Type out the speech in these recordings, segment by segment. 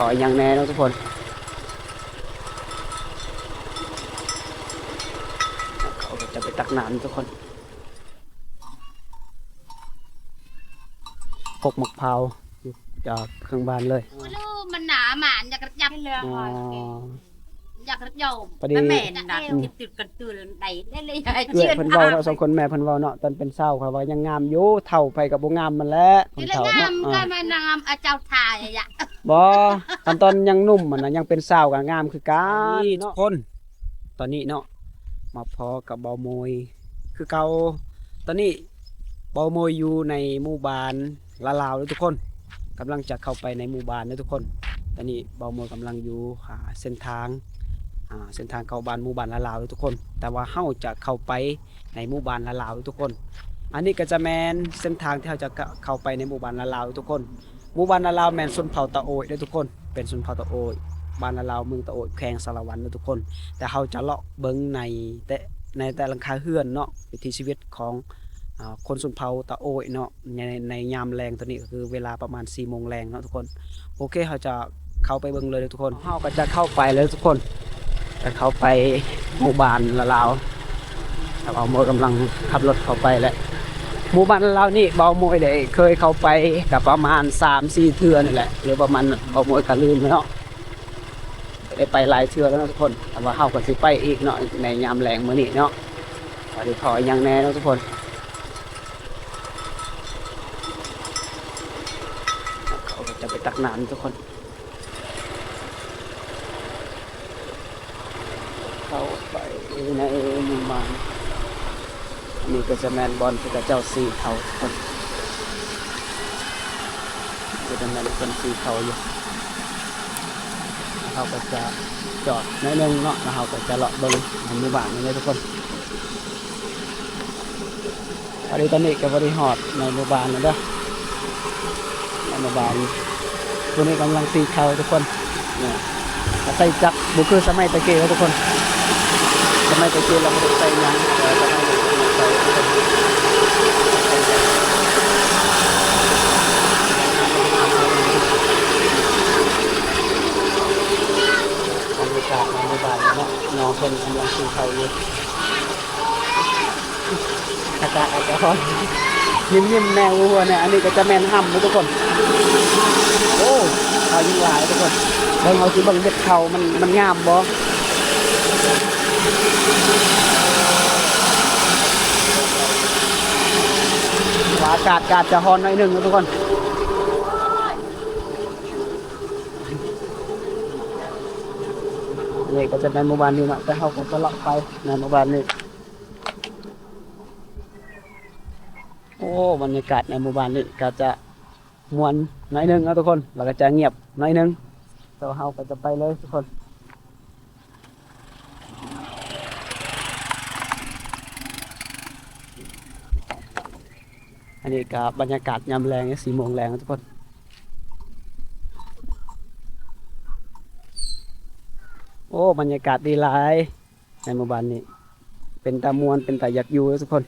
ຂໍຫຍັງແດ່ເນາະທຸກຄົນ. ເຂົາກໍຈະໄປຕັກນ້ຳທຸກຄົນ. ກົກໝາກພ້າວຢູ່ຈາກເຄື່ອງບ້ານເລີຍ. ໂອ້ ມັນໜາມາ ຢາກກະຈັບ ອໍ ຢາກກະຢອມ ພໍດີ ແມ່ນນະ ອືມ ຕິດກັນຕື່ນໄດ້ ໄດ້ເລີຍ. ເອື້ອຍເພິ່ນເວົ້າເນາະ ສອງຄົນແມ່ເພິ່ນເວົ້າເນາະ ຕອນເປັນສາວຂ້ອຍວ່າຍັງງາມຢູ່ ເຖົ້າໃຜກໍບໍ່ງາມມັນແຫຼະ ຄົນເຖົ້າເນາະ. ງາມ ເອີ ກໍມານາງາມ ອາ ເຈົ້າທ່າຍະ ບໍ່ ຕອນ ຕອນຍັງໜຸ່ມຫັ້ນນະ ຍັງເປັນສາວກໍງາມຄືກັນເນາະ ທຸກຄົນ. ຕອນນີ້ເນາະ ມາພໍ້ກັບເບົາໂມຍຄືເກົ່າ. ຕອນນີ້ເບົາໂມຍຢູ່ໃນໝູ່ບ້ານລາລາວເດີທຸກຄົນ ກຳລັງຈະເຂົ້າໄປໃນໝູ່ບ້ານເດີທຸກຄົນ. ຕອນນີ້ເບົາໂມຍກຳລັງຢູ່ ຫາເສັ້ນທາງ ຫາເສັ້ນທາງເຂົ້າບ້ານ ໝູ່ບ້ານລາລາວເດີທຸກຄົນ ແຕ່ວ່າເຮົາຈະເຂົ້າໄປໃນໝູ່ບ້ານລາລາວເດີທຸກຄົນ. ອັນນີ້ກໍຈະແມ່ນເສັ້ນທາງທີ່ເຮົາຈະ ກະ ເຂົ້າໄປໃນໝູ່ບ້ານລາລາວເດີທຸກຄົນ. ໝູ່ບ້ານລາລາວແມ່ນຊົນເຜົ່າຕາໂອ້ຍເດີທຸກຄົນ ເປັນຊົນເຜົ່າຕາໂອ້ຍ ບ້ານລາລາວ ເມືອງຕາໂອ້ຍ ແຂວງສາລະວັນເດີທຸກຄົນ. ແຕ່ເຮົາຈະເລາະເບິ່ງໃນແຕ່ ໃນແຕ່ຫຼັງຄາເຮືອນເນາະ ວິຖີຊີວິດຂອງ ອາ ຄົນຊົນເຜົ່າຕາໂອ້ຍເນາະ ໃນ ໃນຍາມແລງ. ຕອນນີ້ກໍຄືເວລາປະມານສີ່ໂມງແລງເນາະທຸກຄົນ. ໂອເຄ ເຮົາຈະເຂົ້າໄປເບິ່ງເລີຍເດີທຸກຄົນ. ເຮົາກໍຈະເຂົ້າໄປເລີຍທຸກຄົນ ຈະເຂົ້າໄປໝູ່ບ້ານລາລາວ. ເບົາໂມຍກຳລັງຂັບລົດເຂົ້າໄປແຫຼະ. ໝູ່ບ້ານລາວນີ້ ເບົາໂມຍໄດ້ເຄີຍເຂົ້າໄປກໍປະມານສາມສີ່ເທື່ອນີ້ແຫຼະ ຫຼືປະມານ ເບົາໂມຍກໍລືມແລ້ວເນາະ. ໄດ້ໄປຫຼາຍເທື່ອແລ້ວເນາະທຸກຄົນ ແຕ່ວ່າເຮົາກໍຊິໄປອີກເນາະ ໃນຍາມແລງມື້ນີ້ເນາະ ວ່າຊິພໍ້ຫຍັງແດ່ເນາະທຸກຄົນ. ເຂົາກໍຈະໄປຕັກນ້ຳທຸກຄົນ. ເຂົ້າໄປໃນໝູ່ບ້ານ ອັນນີ້ກໍຈະແມ່ນບ່ອນທີ່ເຂົາເຈົ້າສີເຂົ້າທຸກຄົນ ກໍຈະແມ່ນເພິ່ນສີເຂົ້າຢູ່. ເຮົາກໍຈະຈອດໜ້ອຍໜຶ່ງເນາະ ແລ້ວເຮົາກໍຈະເລາະເບິ່ງໃນໝູ່ບ້ານນີ້ເດີທຸກຄົນ. ພໍດີຕອນນີ້ກໍພໍດີຮອດໃນໝູ່ບ້ານແລ້ວເດີ ໃນໝູ່ບ້ານ. ຜູ້ນີ້ກຳລັງສີເຂົ້າທຸກຄົນ ນີ້ ອາໄສຈັກ ບໍ່ຄືສະໄໝແຕ່ກີ້ເດີທຸກຄົນ. ສະໄໝແຕ່ກີ້ລາວບໍ່ໄດ້ໃຊ້ຫຍັງ ແຕ່ສະໄໝນີ້ເພິ່ນໃຊ້ທຸກຄົນ. ບັນຍາກາດໃນໝູ່ບ້ານເນາະ ນ້ອງເພິ່ນກຳລັງສີເຂົ້າຢູ່. ອາກາດອາດຈະຮ້ອນ ຍິ້ມໆແດ່ ຫົວໆແດ່. ອັນນີ້ກໍຈະແມ່ນຮ່ຳເດີທຸກຄົນ. ໂອ້ ເຂົ້າຍັງຫຼາຍທຸກຄົນ. ເບິ່ງ ເຮົາຊິເບິ່ງເມັດເຂົ້າມັນ ມັນງາມບໍ່ ວ່າອາກາດ ອາກາດຈະຮ້ອນໜ້ອຍໜຶ່ງເດີທຸກຄົນ. ນີ້ກໍຈະແມ່ນໝູ່ບ້ານນີ້ເນາະ ແຕ່ເຮົາກໍຈະເລາະໄປໃນໝູ່ບ້ານນີ້. ໂອ້ ບັນຍາກາດໃນໝູ່ບ້ານນີ້ກໍຈະມ່ວນໜ້ອຍໜຶ່ງເນາະທຸກຄົນ ແລ້ວກໍຈະງຽບໜ້ອຍໜຶ່ງ. ແຕ່ວ່າເຮົາກໍຈະໄປເລີຍທຸກຄົນ. ອັນນີ້ກໍບັນຍາກາດຍາມແລງ ສີ່ໂມງແລງເນາະທຸກຄົນ. ໂອ້ ບັນຍາກາດດີຫຼາຍ. ໃນໝູ່ບ້ານນີ້ເປັນຕາມ່ວນ ເປັນຕາຢາກຢູ່ເດີທຸກຄົນ.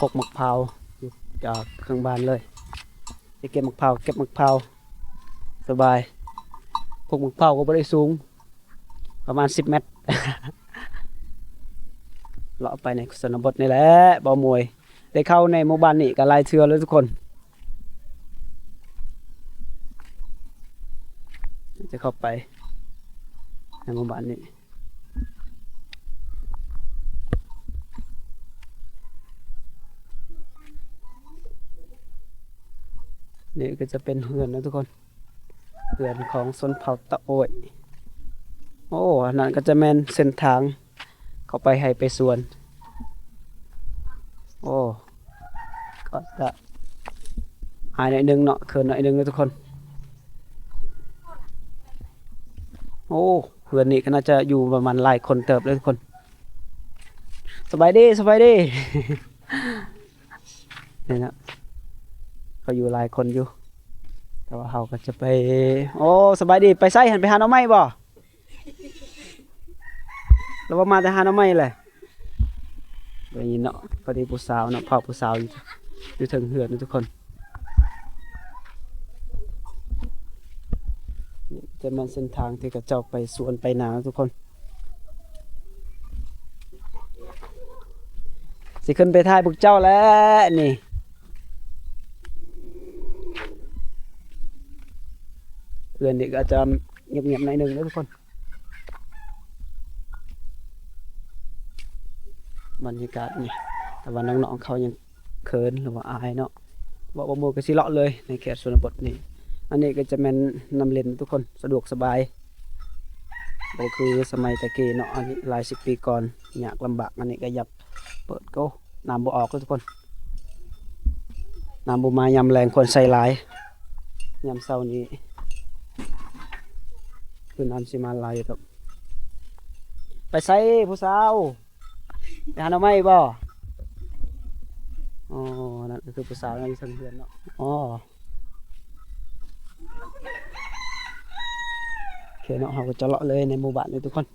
ກົກໝາກພ້າວຢູ່ຈາກເຄື່ອງບ້ານເລີຍ ໄປເກັບໝາກພ້າວ ເກັບໝາກພ້າວສະບາຍ. ກົກໝາກພ້າວກໍບໍ່ໄດ້ສູງ ປະມານສິບແມັດ ເລາະໄປໃນຊົນນະບົດນີ້ແຫຼະ ເບົາໂມຍ. ໄດ້ເຂົ້າໃນໝູ່ບ້ານນີ້ກໍຫຼາຍເທື່ອແລ້ວທຸກຄົນ ຈະເຂົ້າໄປໃນໝູ່ບ້ານນີ້. ນີ້ກໍຈະເປັນເຮືອນນະທຸກຄົນ ເຮືອນຂອງຊົນເຜົ່າຕາໂອ້ຍ. ໂອ້ ອັນນັ້ນກໍຈະແມ່ນເສັ້ນທາງເຂົ້າໄປໄຮ່ໄປສວນ. ໂອ້ ກໍຈະຫາຍໜ້ອຍໜຶ່ງເນາະ ເຂີນໜ້ອຍໜຶ່ງເນາະທຸກຄົນ. ໂອ້ ເຮືອນນີ້ກໍໜ້າຈະຢູ່ປະມານຫຼາຍຄົນເຕີບເລີຍທຸກຄົນ. ສະບາຍດີ ສະບາຍດີ. ນີ້ນະ ເຂົາຢູ່ຫຼາຍຄົນຢູ່ ແຕ່ວ່າເຮົາກໍຈະໄປ. ໂອ້ ສະບາຍດີ. ໄປໃສຫັ້ນ? ໄປຫາໜໍ່ໄມ້ບໍ່? ລາວວ່າມາແຕ່ຫາໜໍ່ໄມ້ແຫຼະ. ໄດ້ຍິນເນາະ ພໍດີຜູ້ສາວເນາະ ພາຜູ້ສາວຢູ່ ຢູ່ເທິງເຮືອນເນາະທຸກຄົນ. ນີ້ຈະແມ່ນເສັ້ນທາງທີ່ເຂົາເຈົ້າໄປສວນໄປນາເນາະທຸກຄົນ. ຊິຂຶ້ນໄປຖ່າຍພວກເຈົ້າແລ້ວນີ້. ເຮືອນນີ້ກໍອາດຈະງຽບໆໜ້ອຍໜຶ່ງເດີທຸກຄົນ. ບັນຍາກາດນີ້ ແຕ່ວ່ານ້ອງໆເຂົາຍັງເຂີນ ຫຼືວ່າອາຍເນາະ ເວົ້າບໍ່ໝົດກໍຊິເລາະເລີຍໃນເຂດຊົນນະບົດນີ້. ອັນນີ້ກໍຈະແມ່ນນ້ຳເຫຼັນທຸກຄົນ ສະດວກສະບາຍ ບໍ່ຄືສະໄໝແຕ່ກີ້ເນາະ. ອັນນີ້ຫຼາຍສິບປີກ່ອນ ຍາກລຳບາກ. ອັນນີ້ກໍຢາກເປີດ ໂອ້ ນ້ຳບໍ່ອອກເດີທຸກຄົນ ນ້ຳບໍ່ມາ. ຍາມແລ້ງຄວນໃສ່ຫຼາຍ ຍາມເຊົ້ານີ້ຄືນ້ຳຊິມາຫຼາຍຢູ່ດອກ. ໄປໃສຜູ້ສາວ? ໄປຫາໜໍ່ໄມ້ບໍ່? ອໍ ນັ້ນກໍຄືຜູ້ສາວນັ້ນຢູ່ເທິງເຮືອນເນາະ. ອໍ ໂອເຄເນາະ ເຮົາກໍຈະເລາະເລີຍໃນໝູ່ບ້ານນີ້ທຸກຄົນ.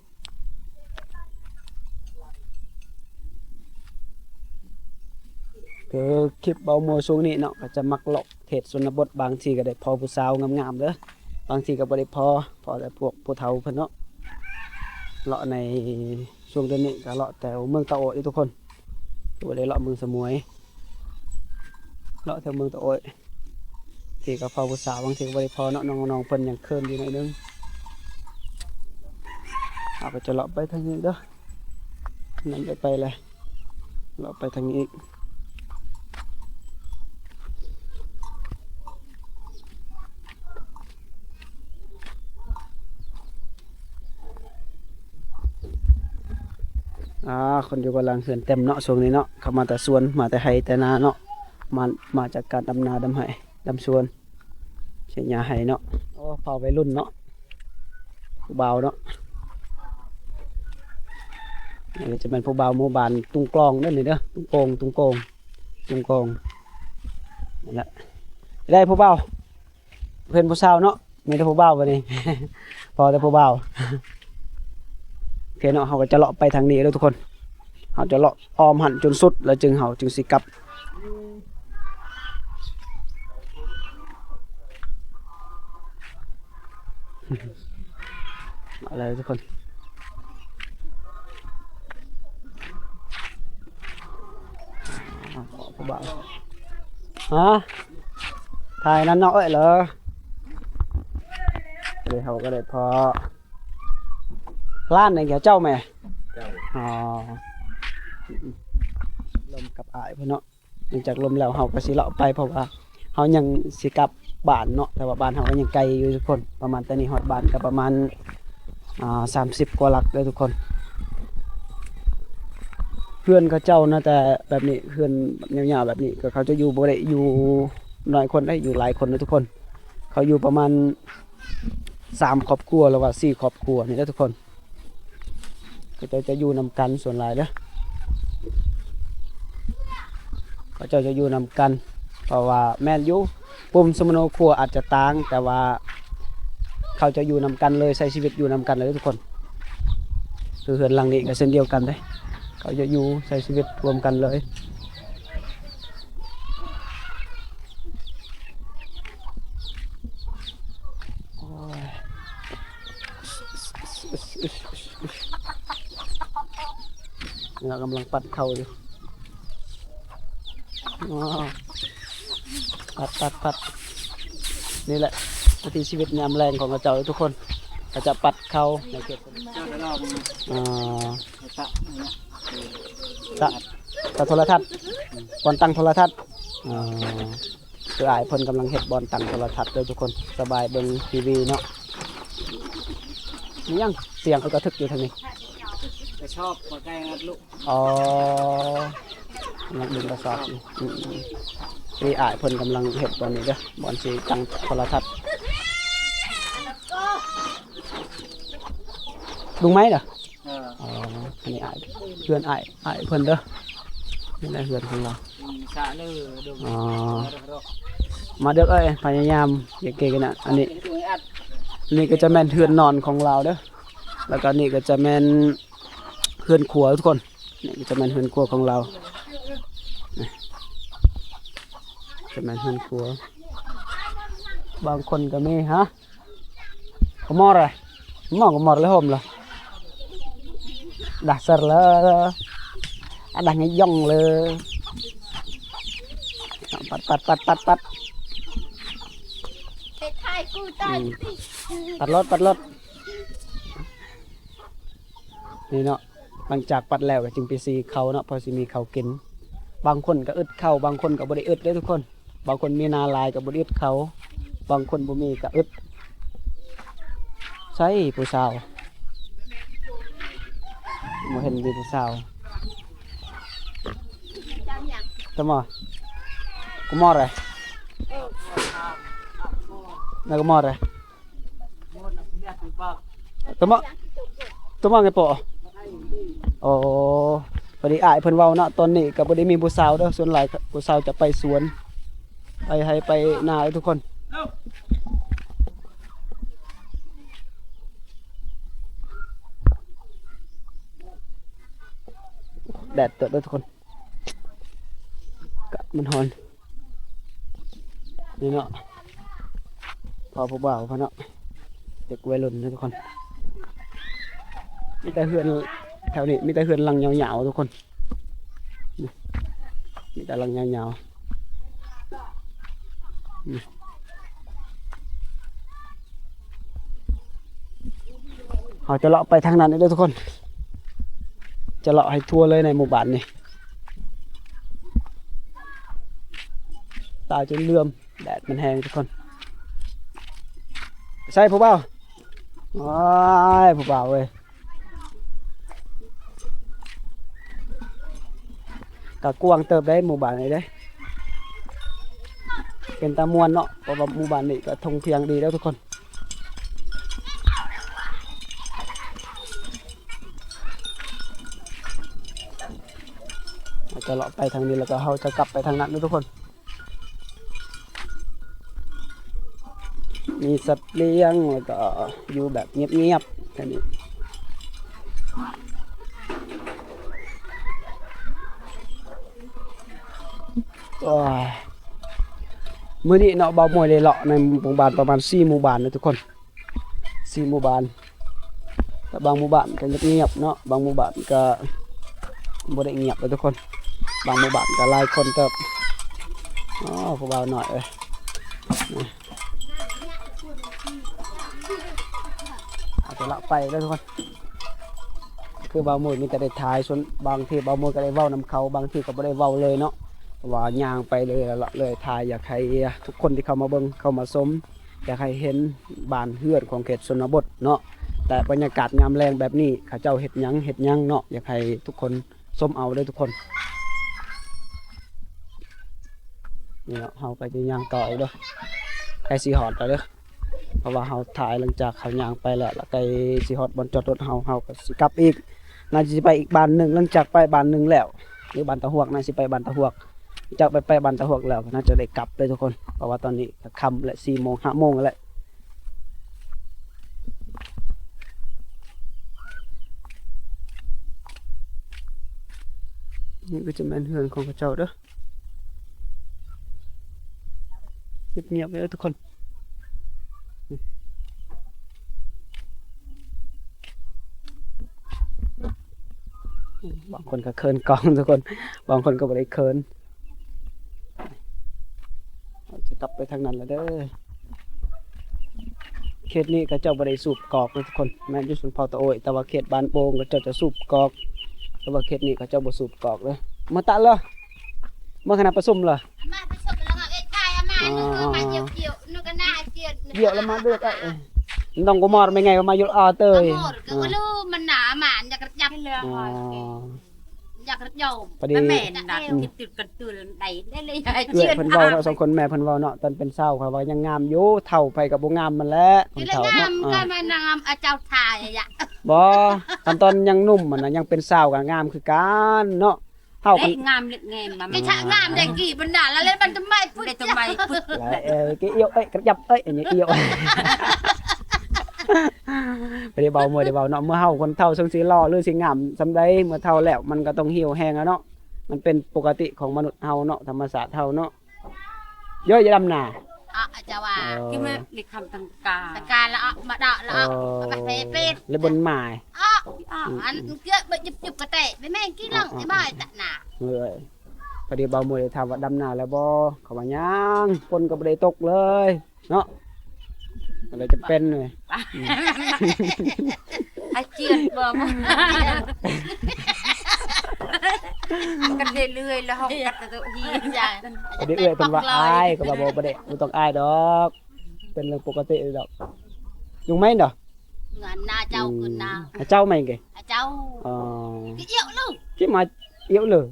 ຄືຄລິບເວົ້າມົ້ວຊ່ວງນີ້ເນາະ ກໍຈະມັກເລາະເຂດຊົນນະບົດ. ບາງທີກໍໄດ້ພໍຜູ້ສາວງາມໆເດີ ບາງທີກໍບໍ່ໄດ້ພໍ ພໍແຕ່ພວກຜູ້ເຖົ້າເພິ່ນເນາະ. ເລາະໃນຊ່ວງເດືອນນີ້ກໍເລາະແຖວເມືອງຕາໂອດເດ້ທຸກຄົນ ບໍ່ໄດ້ເລາະເມືອງສະໝວຍ ເລາະແຖວເມືອງຕາໂອດ. ບາງທີກໍພໍຜູ້ສາວ ບາງທີກໍບໍ່ໄດ້ພໍເນາະ ນ້ອງໆເພິ່ນຍັງເຂີນຢູ່ໜ້ອຍໜຶ່ງ. ເຮົາກໍຈະເລາະໄປທາງນີ້ເດີ ນັ້ນໄດ້ໄປແລ້ວ ເລາະໄປທາງນີ້ອີກ. ອ່າ ຄົນຢູ່ກັບຫຼັງເຮືອນເຕັມເນາະ ຊ່ວງນີ້ເນາະ ເຂົາມາແຕ່ສວນ ມາແຕ່ໄຮ່ແຕ່ນາເນາະ ມາ ມາຈາກການດຳນາ ດຳໄຮ່ ດຳສວນ ເສຍຫຍ້າໄຮ່ເນາະ. ໂອ້ ພາໄວລຸ້ນເນາະ ຜູ້ບ່າວເນາະ. ນີ້ຈະແມ່ນຜູ້ບ່າວໝູ່ບ້ານຕຸງກອງເດີນີ້ເດີ ຕຸງໂກງ ຕຸງໂກງ ຕຸງໂກງ ນັ້ນແຫຼະ. ໄດ້ຜູ້ບ່າວ ເຫັນຜູ້ສາວເນາະ ມີແຕ່ຜູ້ບ່າວບັດນີ້ ພໍແຕ່ຜູ້ບ່າວ. ໂອເຄເນາະ ເຮົາກໍຈະເລາະໄປທາງນີ້ເດີທຸກຄົນ ເຮົາຈະເລາະອ້ອມຫັ້ນຈົນສຸດ ແລ້ວຈຶ່ງເຮົາຈຶ່ງຊິກັບ. ມາເລີຍທຸກຄົນ ພໍ່ບ່າວ ຮະ ຖ່າຍນັ້ນເນາະເອີຍເລີ. ເດ ເຮົາກໍໄດ້ພໍ ຮ້ານໃນແກ້ວເຈົ້າແມ່? ເຈົ້າ. ອໍ ລົມກັບອ້າຍເພິ່ນເນາະ. ຫຼັງຈາກລົມແລ້ວເຮົາກໍຊິເລາະໄປ ເພາະວ່າເຮົາຍັງຊິກັບບ້ານເນາະ ແຕ່ວ່າບ້ານເຮົາກໍຍັງໄກຢູ່ທຸກຄົນ ປະມານແຕ່ນີ້ຮອດບ້ານກໍປະມານ ອ່າ ສາມສິບກວ່າຫຼັກເດີທຸກຄົນ. ເຮືອນເຂົາເຈົ້ານະ ແຕ່ແບບນີ້ ເຮືອນແບບຍາວໆແບບນີ້ ກໍເຂົາຈະຢູ່ບໍ່ໄດ້ຢູ່ໜ້ອຍຄົນເດ້ ຢູ່ຫຼາຍຄົນເດ້ທຸກຄົນ ເຂົາຢູ່ປະມານ ສາມຄອບຄົວ ຫຼືວ່າສີ່ຄອບຄົວນີ້ແຫຼະທຸກຄົນ ເຂົາເຈົ້າຈະຢູ່ນຳກັນສ່ວນຫຼາຍເດີ້ ເຂົາເຈົ້າຈະຢູ່ນຳກັນ ເພາະວ່າແມ່ນຢູ່ ປຸ້ມສະມະໂນຄົວອາດຈະຕ່າງ ແຕ່ວ່າເຂົາຈະຢູ່ນຳກັນເລີຍ ໃຊ້ຊີວິດຢູ່ນຳກັນເລີຍທຸກຄົນ. ຄືເຮືອນຫຼັງນີ້ກໍເຊັ່ນດຽວກັນເດ້ ເຂົາຈະຢູ່ໃຊ້ຊີວິດຮ່ວມກັນເລີຍ. ໂອ້ຍ ນີ້ລາວກຳລັງປັດເຂົ້າຢູ່ ອໍ ປັດ ປັດ ປັດ ນີ້ແຫຼະ ວິຖີຊີວິດຍາມແລງຂອງເຂົາເຈົ້າທຸກຄົນ ເຂົາຈະປັດເຂົ້າໃນເຂດ ອໍ ຕະ ຕະ ຕະໂທລະທັດ ບ່ອນຕັ້ງໂທລະທັດ ອໍ ຄືອ້າຍເພິ່ນກຳລັງເຮັດບ່ອນຕັ້ງໂທລະທັດເດີທຸກຄົນ ສະບາຍເບິ່ງທີວີເນາະ. ມີຫຍັງ ສຽງເຂົາກະທຶກຢູ່ທາງນີ້ ກະຊອບ ເຂົ້າໃຈຮັດລູກ ອໍ ກຳລັງດຶງກະສອບຢູ່ ອືມ ນີ້ອ້າຍເພິ່ນກຳລັງເຮັດບ່ອນນີ້ເດີ ບ່ອນຊິຕັ້ງໂທລະທັດ ດຸງໄມ້ເດີ. ອໍ ອັນນີ້ອ້າຍ ເພື່ອນອ້າຍ ອ້າຍເພິ່ນເດີ ນີ້ແຫຼະເຮືອນຂອງລາວ ສະເລີດົງ ອໍ ມາເດີກເອີຍ ພະຍາຍາມເກັ່ງໆນະ. ອັນນີ້ ອັນນີ້ກໍຈະແມ່ນເຮືອນນອນຂອງລາວເດີ ແລ້ວກໍນີ້ກໍຈະແມ່ນເຮືອນຄົວທຸກຄົນ. ນີ້ຈະແມ່ນເຮືອນຄົວຂອງລາວ ຈະແມ່ນເຮືອນຄົວ. ບາງຄົນກໍມີ ຮະ ກະມໍລະ ໝໍກະມໍລະ ໂຮມລະ ດາເຊີລະ ອາດາງຍອງເລີ ປັດ ປັດ ປັດ ປັດ ປັດ ປັດ ເຮັດຖ່າຍກູຕາຍ ອືມ ປັດລົດ ປັດລົດ ນີ້ເນາະ. ຫຼັງຈາກປັດແລ້ວກໍຈຶ່ງໄປສີເຂົ້າເນາະ ພໍຊິມີເຂົ້າກິນ. ບາງຄົນກໍອຶດເຂົ້າ ບາງຄົນກໍບໍ່ໄດ້ອຶດເດ້ທຸກຄົນ. ບາງຄົນມີນາຫຼາຍກໍບໍ່ໄດ້ອຶດເຂົ້າ ບາງຄົນບໍ່ມີກໍອຶດ. ໃສຜູ້ສາວ? ບໍ່ເຫັນມີຜູ້ສາວ. ຕະໝໍ ກະໝໍເດ ນາກະໝໍເດ. ຕະມະ ຕະມະໄງປອ? ອໍ ພໍດີອ້າຍເພິ່ນເວົ້າເນາະ ຕອນນີ້ກໍບໍ່ໄດ້ມີຜູ້ສາວເດີ ສ່ວນຫຼາຍຜູ້ສາວຈະໄປສວນ ໄປໄຮ່ໄປນາເດີທຸກຄົນ. ແດດເຕີບເດີທຸກຄົນ ກະມັນຮ້ອນ. ນີ້ເນາະ ພໍ່ຜູ້ບ່າວເພິ່ນເນາະ ເດັກໄວລຸ້ນເນາະທຸກຄົນ. ມີແຕ່ເຮືອນແຖວນີ້ ມີແຕ່ເຮືອນຫຼັງຍາວໆ ທຸກຄົນ ນີ້ ມີແຕ່ຫຼັງຍາວໆ ນີ້. ເຮົາຈະເລາະໄປທາງນັ້ນເດີທຸກຄົນ ຈະເລາະໃຫ້ທົ່ວເລີຍໃນໝູ່ບ້ານນີ້. ຕາຈົນເຫຼືອມ ແດດມັນແຮງທຸກຄົນ. ໃສຜູ້ບ່າວ? ໂອ້ຍ ຜູ້ບ່າວເອີຍ. ກະກວ້າງເຕີບໄດ໋ ໝູ່ບ້ານນີ້ເດ້ ເປັນຕາມ່ວນເນາະ ເພາະວ່າໝູ່ບ້ານນີ້ກະທົ່ງພຽງດີແລ້ວທຸກຄົນ. ເຮົາຈະເລາະໄປທາງນີ້ ແລ້ວກໍເຮົາຈະກັບໄປທາງນັ້ນເນາະທຸກຄົນ. ມີສັດລ້ຽງ ແລ້ວກໍຢູ່ແບບງຽບໆ ແຄ່ນີ້. ໂອ້ຍ ມື້ນີ້ເນາະ ບ່າວມົ້ຍໄດ້ເລາະໃນໝູ່ບ້ານປະມານສີ່ໝູ່ບ້ານເນາະທຸກຄົນ. ສີ່ໝູ່ບ້ານ ແຕ່ບາງໝູ່ບ້ານກໍງຽບໆເນາະ ບາງໝູ່ບ້ານກໍບໍ່ໄດ້ງຽບເດ້ທຸກຄົນ ບາງໝູ່ບ້ານກໍຫຼາຍຄົນເຕີບ. ອໍ ຜູ້ບ່າວນ້ອຍເອີຍ ອາດຈະລະໄປເດ້ທຸກຄົນ. ຄືບ່າວມຸ້ຍມີແຕ່ໄດ້ຖ່າຍ ສ່ວນບາງທີບ່າວມຸ້ຍກໍໄດ້ເວົ້ານຳເຂົາ ບາງທີກໍບໍ່ໄດ້ເວົ້າເລີຍເນາະ ເພາະວ່າຍ່າງໄປເລີຍ ເລີຍຖ່າຍ ຢາກໃຫ້ທຸກຄົນທີ່ເຂົ້າມາເບິ່ງ ເຂົ້າມາຊົມ ຢາກໃຫ້ເຫັນບ້ານເຮືອນຂອງເຂດຊົນນະບົດເນາະ ແລະ ບັນຍາກາດຍາມແລງແບບນີ້ ເຂົາເຈົ້າເຮັດຫຍັງ ເຮັດຫຍັງເນາະ ຢາກໃຫ້ທຸກຄົນຊົມເອົາເດີທຸກຄົນ. ນີ້ເນາະ ເຮົາກໍຈະຍ່າງຕໍ່ອີກເດີ ໃກ້ຊິຮອດແລ້ວເດີ ເພາະວ່າເຮົາຖ່າຍຫຼັງຈາກເຮົາຍ່າງໄປແລ້ວ ແລ້ວໃກ້ຊິຮອດບ່ອນຈອດລົດເຮົາ ເຮົາກໍຊິກັບອີກ ໜ້າຈະຊິໄປອີກບ້ານໜຶ່ງ ຫຼັງຈາກໄປບ້ານໜຶ່ງແລ້ວ ຢູ່ບ້ານຕາຫວກ ໜ້າຊິໄປບ້ານຕາຫວກ. ຈາກໄປ ໄປບ້ານຕາຫວກແລ້ວ ກໍໜ້າຈະໄດ້ກັບເລີຍທຸກຄົນ ເພາະວ່າຕອນນີ້ກໍຄ່ຳແລ້ວ ສີ່ໂມງ ຫ້າໂມງແລ້ວ. ນີ້ກໍຈະແມ່ນເຮືອນຂອງເຂົາເຈົ້າເດີ ງຽບໆເດີທຸກຄົນ. ບາງຄົນກໍເຂີນກ້ອງທຸກຄົນ ບາງຄົນກໍບໍ່ໄດ້ເຂີນ. ເຮົາຈະກັບໄປທາງນັ້ນລະເດີ ເຂດນີ້ເຂົາເຈົ້າບໍ່ໄດ້ສູບກອກເດີທຸກຄົນ ແມ່ນຢູ່ຊົນເຜົ່າຕາໂອ້ຍ ແຕ່ວ່າເຂດບ້ານໂປ່ງເຂົາເຈົ້າຈະສູບກອກ ແຕ່ວ່າເຂດນີ້ເຂົາເຈົ້າບໍ່ສູບກອກເດີ. ມາຕະເລີ ມາຄະນະປະຊຸມເລີ ອາມາປະຊຸມແລ້ວເຮົາເອັດຖ່າຍ ອາມາ ອໍ ໜຶ່ງກໍມາຢຽວໆ ໜຶ່ງກໍໜ້າຈຽນ ຢຽວລະມາເດີ ເອີ ນ້ອງກໍມອດແມ່ໄງວ່າມາຢູ່ອາເຕີຍ ກໍບໍ່ຮູ້ມັນໜາມາ ຢາກກະຈັບ ອໍ ຢາກກະຈັບ ພໍດີ ແມ່ນນະ ອືມ ຕິດກັນຕື່ນໄດ້ ໄດ້ເລີຍ ເອື້ອຍເພິ່ນເວົ້າເນາະ ສອງຄົນແມ່ເພິ່ນເວົ້າເນາະ ຕອນເປັນສາວຂ້ອຍວ່າຍັງງາມຢູ່ ເຖົ້າໃຜກໍບໍ່ງາມຫັ້ນແຫຼະ ຄົນເຖົ້າເນາະ ກໍມານາງງາມ ອາ ເຈົ້າທ່າຍະ ບໍ່ ຄັນຕອນຍັງໜຸ່ມຫັ້ນນະ ຍັງເປັນສາວກໍງາມຄືກັນເນາະ. ເຮົາກໍງາມເລັກແງມມາ ໄປທະງາມໄດ້ກີ່ບັນດາລະ ແລ້ວມັນທຳໄມພຸ້ນ ໄດ້ທຳໄມພຸ້ນ ແລະ ເອີ ກະອຽວເອີຍ ກະຈັບເອີຍ ອັນນີ້ອຽວ ບໍ່ໄດ້ເວົ້າ ບໍ່ໄດ້ເວົ້າເນາະ ເມື່ອເຮົາຄົນເຖົ້າ ເຊິ່ງຊິຫຼໍ່ຫຼືຊິງາມສ່ຳໃດ ເມື່ອເຖົ້າແລ້ວມັນກໍຕ້ອງຫ່ຽວແຫ້ງແລ້ວເນາະ ມັນເປັນປົກກະຕິຂອງມະນຸດເຮົາເນາະ ທຳມະຊາດເຮົາເນາະ. ເຢີ້ ຢ່າດຳນາ ອະ ອາຈາວ່າ ເອີ ທີ່ແມ່ນໃນຄຳຕັງກາ ຕະກາລະອະ ມາດະລະອະ ເອີ ມາເພເປດ ແລະບົນໝາຍ ອະ ອະ ອືມ ອັນເກືອບຢຸບໆກະແຕະ ແມ່ນກິນລອງ ອະ ອະ ໄອ້ບາຍຕະນາ ເອີຍ ພໍດີບ່າວມົຍໄດ້ຖາມວ່າດຳນາແລ້ວບໍ່ ເຂົາວ່າຍັງ ຝົນກໍບໍ່ໄດ້ຕົກເລີຍ ເນາະ ກໍເລີຍຈຳເປັນເລີຍ ອາຈຽນບໍ່ ກັນເລື້ອຍໆ ແລ້ວເຮົາກັດໂຕະຫີນ ພໍດີເອື້ອຍເພິ່ນວ່າອາຍ ກໍວ່າບໍ່ ບໍ່ໄດ້ ບໍ່ຕ້ອງອາຍດອກ ເປັນເລື່ອງປົກກະຕິດອກ ຍຸງໄໝເນາະ ເຮືອນນາເຈົ້າ ອືມ ຂຶ້ນນາ ອາເຈົ້າໄໝເກ ອາເຈົ້າ ອໍ ກິອຽວເລີ ກິມາ ອຽວເລີ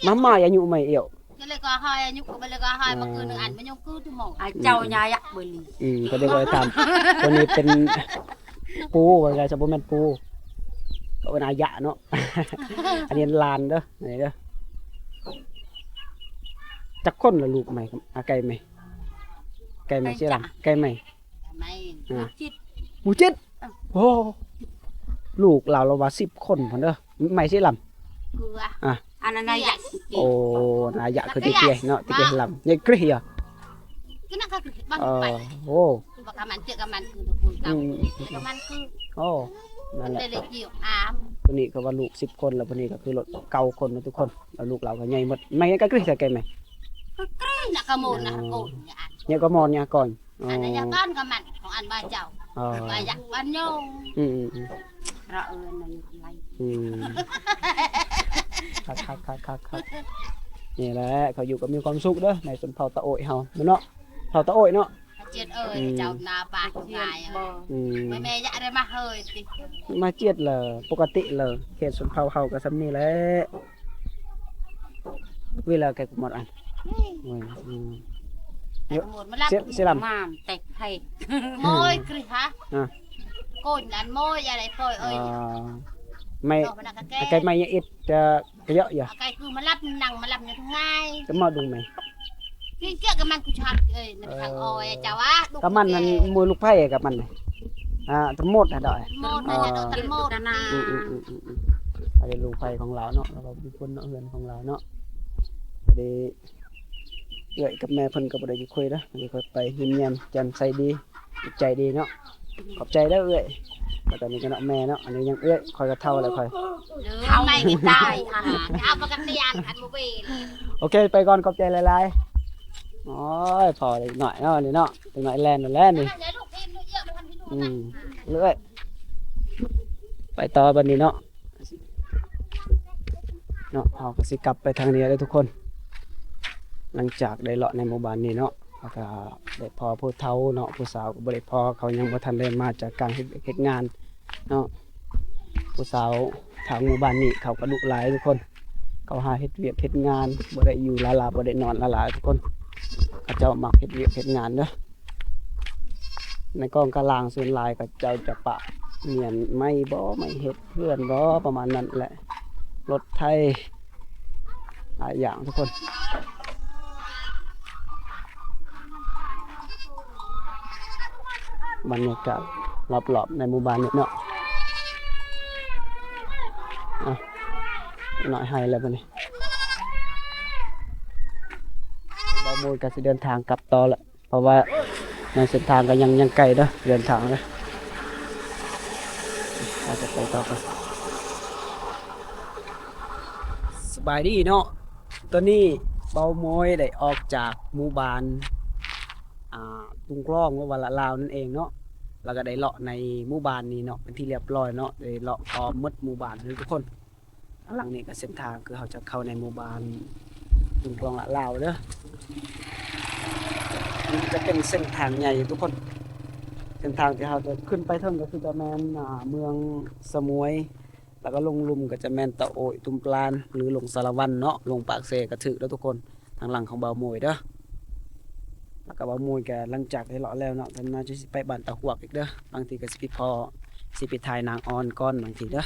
ມາ ມາອາຍຸໃໝ່ອຽວ ກະເລີຍກໍຫາຍອາຍຸ ກະເລີຍກໍຫາຍມາຄືນ ອືມ ອັນມາຍົງຄືທຸມອງ ອາເຈົ້າຍາຍະເບີລີ ອືມ ກະເລີຍກໍໄດ້ຖາມ ໂຕນີ້ເປັນປູ່ວ່າໄງ ຈະບໍ່ແມ່ນປູ່ ກໍເອີ້ນອາຍະເນາະ ອັນນີ້ຫຼານເດີ ອັນນີ້ເດີ ຈັກຄົນລະລູກໃໝ່ ອາ ໄກ່ໃໝ່ ໄກ່ໃໝ່ຊິລຳ ໄກ່ໃໝ່ ໃໝ່ ອາ ໝູ່ເຈັດ ໝູ່ເຈັດ ເອີ ໂອ້ ລູກລາວລາວວ່າສິບຄົນພຸ້ນເດີ ໃໝ່ຊິລຳ ເກືອ ອາ ອັນນັ້ນນາຍະ ໂອ້ ນາຍະຄືຕິເກຍເນາະ ຕິເກຍລຳ ຍາຍກຣິຍະ ກິນນະກະກຣິບາງ ເອີ ໄປ ໂອ້ ບາກະມັນເຈກະມັນຄື ອືມ ກະມັນຄື ໂອ້ ນັ້ນແຫຼະ ເດເລກິວອາມ ຜູ້ນີ້ກໍວ່າລູກສິບຄົນ ແລ້ວຜູ້ນີ້ກໍຄືລົດເກົ້າຄົນເນາະທຸກຄົນ ແລ້ວລູກລາວກໍໃຫຍ່ໝົດ ໃໝ່ກະກຣິ ໃສ່ໄກ່ໃໝ່ ກະກຣິນະກະໂມນນະ ໂອ້ ໂກນຍາອັນ ຍາກະມອນຍາກ່ອນ ອໍ ອັນນັ້ນຍາກ່ອນກະມັນ ຂອງອັນບາເຈົ້າ ອໍ ບາຢາກບາຍົງ ອືມໆໆ ລະເອີນນັ້ນໄລ ອືມ ຄັກໆໆໆ ນີ້ແຫຼະ ເຂົາຢູ່ກໍມີຄວາມສຸກເດີ ໃນຊົນເຜົ່າຕາໂອ້ຍເຮົາ ແມ່ນເນາະ ເຜົ່າຕາໂອ້ຍເນາະ ອາຈຽນເອີຍ ອືມ ເຈົ້າໜ້າປາກງ່າຍ ອືມ ແມ່ຢາກໄດ້ມາເຮີຍຕິ ມາຈຽດເລີ ປົກກະຕິເລີ ເຂດຊົນເຜົ່າເຮົາກໍສ່ຳນີ້ແຫຼະ ເວລາແກກໍໝົດອັນ ອືມ ອືມ ເຍາະ ເສຍ ເສຍລຳ ມາແຕກໄພ ໂມຍກຣິຫາ ອາ ໂກນອັນໂມຍ ຢ່າໄດ້ປ່ອຍເອີຍ ອາ ໄມ້ ອາໄກ່ໄມ້ຍາອິດຈະ ກະເຍາະຢູ່ ອາໄກ່ຄືມາລັບ ນັ່ງມາລັບນີ້ງ່າຍ ກະມາດຸງໄໝ ກິນເກຍກະມັນກູຊາດເອີຍ ມັນທາງອອຍ ເຈົ້າວ່າ ກະມັນນັ້ນ ໂມຍລູກໄພກະມັນ ອາ ຕະໝົດຫັ້ນດອກ ໝົດ ອາ ຕະໝົດ ອືມໆໆ ອັນນີ້ລູກໄພຂອງລາວເນາະ ລາວກໍມີຄົນເນາະ ເຮືອນຂອງລາວເນາະ ພໍດີ ເອື້ອຍກັບແມ່ເພິ່ນກໍບໍ່ໄດ້ຢູ່ຄຸຍເດີ ອັນນີ້ຂ້ອຍໄປຍິ້ມແຍ້ມແຈ່ມໃສດີ ໃຈດີເນາະ ຂອບໃຈເດີເອື້ອຍ ແລ້ວກໍນີ້ກໍເນາະແມ່ເນາະ ອັນນີ້ຍັງເອື້ອຍ ຂ້ອຍກໍເຖົ້າແລ້ວຂ້ອຍ ເຖົ້າໃໝ່ນີ້ຕາຍ ອາຫານ ເອົາປະກັນຕະຍານ ຄັນບໍ່ເວ ໂອເຄ ໄປກ່ອນ ຂອບໃຈຫຼາຍໆ ໂອ້ຍ ພໍເດັກນ້ອຍເນາະ ນີ້ເນາະ ເດັກນ້ອຍແລ່ນແລ້ວນີ້ ອືມ ເລື້ອຍ ໄປຕໍ່ບັດນີ້ເນາະ ເນາະ ເຮົາກໍຊິກັບໄປທາງນີ້ເດີທຸກຄົນ ຫຼັງຈາກໄດ້ເລາະໃນໝູ່ບ້ານນີ້ເນາະ ແລ້ວກໍໄດ້ພໍ້ຜູ້ເຖົ້າເນາະ ຜູ້ສາວກໍບໍ່ໄດ້ພໍ້ ເຂົາຍັງບໍ່ທັນໄດ້ມາຈາກການເຮັດວຽກເຮັດງານເນາະ ຜູ້ສາວທາງໝູ່ບ້ານນີ້ເຂົາກໍດຸຫຼາຍທຸກຄົນ ເຂົາຫາເຮັດວຽກເຮັດງານ ບໍ່ໄດ້ຢູ່ຫຼ້າໆ ບໍ່ໄດ້ນອນຫຼ້າໆ ທຸກຄົນ ເຂົາເຈົ້າມັກເຮັດວຽກເຮັດງານເດີ ໃນກອງກະລາງສ່ວນຫຼາຍເຂົາເຈົ້າຈະປະໝຽນໄມ້ບໍ ໄມ້ເຮັດເຮືອນບໍ ປະມານນັ້ນແຫຼະ ລົດໄຖ ຫຼາຍຢ່າງທຸກຄົນ ບັນຍາກາດລອບໆ ໃນໝູ່ບ້ານນີ້ເນາະ ອະ ໜ້ອຍໃຫ້ແລ້ວບັດນີ້ ບ່າວໂມຍກໍຊິເດີນທາງກັບຕໍ່ແລ້ວ ເພາະວ່າໃນເສັ້ນທາງກໍຍັງ ຍັງໄກເດີ ເດີນທາງເດີ ເຮົາຈະໄປຕໍ່ກັນ ສະບາຍດີເນາະ ຕອນນີ້ບ່າວໂມຍໄດ້ອອກຈາກໝູ່ບ້ານ ອ່າ ຕຸງກລອງ ຫຼືວ່າລະລາວນັ້ນເອງເນາະ ແລ້ວກໍໄດ້ເລາະໃນໝູ່ບ້ານນີ້ເນາະ ເປັນທີ່ລຽບຮ້ອຍເນາະ ໄດ້ເລາະອ້ອມໝົດໝູ່ບ້ານເລີຍທຸກຄົນ. ທາງຫຼັງນີ້ກໍເສັ້ນທາງຄືເຮົາຈະເຂົ້າໃນໝູ່ບ້ານຕຸງກລອງລະລາວເດີ ມັນຈະເປັນເສັ້ນທາງໃຫຍ່ທຸກຄົນ ເສັ້ນທາງທີ່ເຮົາຈະຂຶ້ນໄປເທິງກໍຄືຈະແມ່ນ ອ່າ ເມືອງສະໝວຍ ແລ້ວກໍລົງລຸ່ມກໍຈະແມ່ນຕາໂອ້ຍ ຕຸ້ມປານ ຫຼືລົງສາລະວັນເນາະ ລົງປາກເຊກໍຖືກເດີທຸກຄົນ. ທາງຫຼັງຂອງບ່າວໂມຍເດີ ແລ້ວກໍບ່າວໂມຍກໍຫຼັງຈາກໄດ້ເລາະແລ້ວເນາະ ກໍໜ້າຈະຊິໄປບ້ານຕາຫວກອີກເດີ ບາງທີກໍຊິໄປພໍ້ ຊິໄປຖ່າຍນາງອອນກ່ອນບາງທີເດີ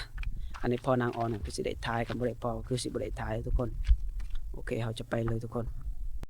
ອັນນີ້ພໍ້ນາງອອນກໍຄືຊິໄດ້ຖ່າຍ ຄັນບໍ່ໄດ້ພໍ້ກໍຄືຊິບໍ່ໄດ້ຖ່າຍທຸກຄົນ. ໂອເຄ ເຮົາຈະໄປເລີຍທຸກຄົນ.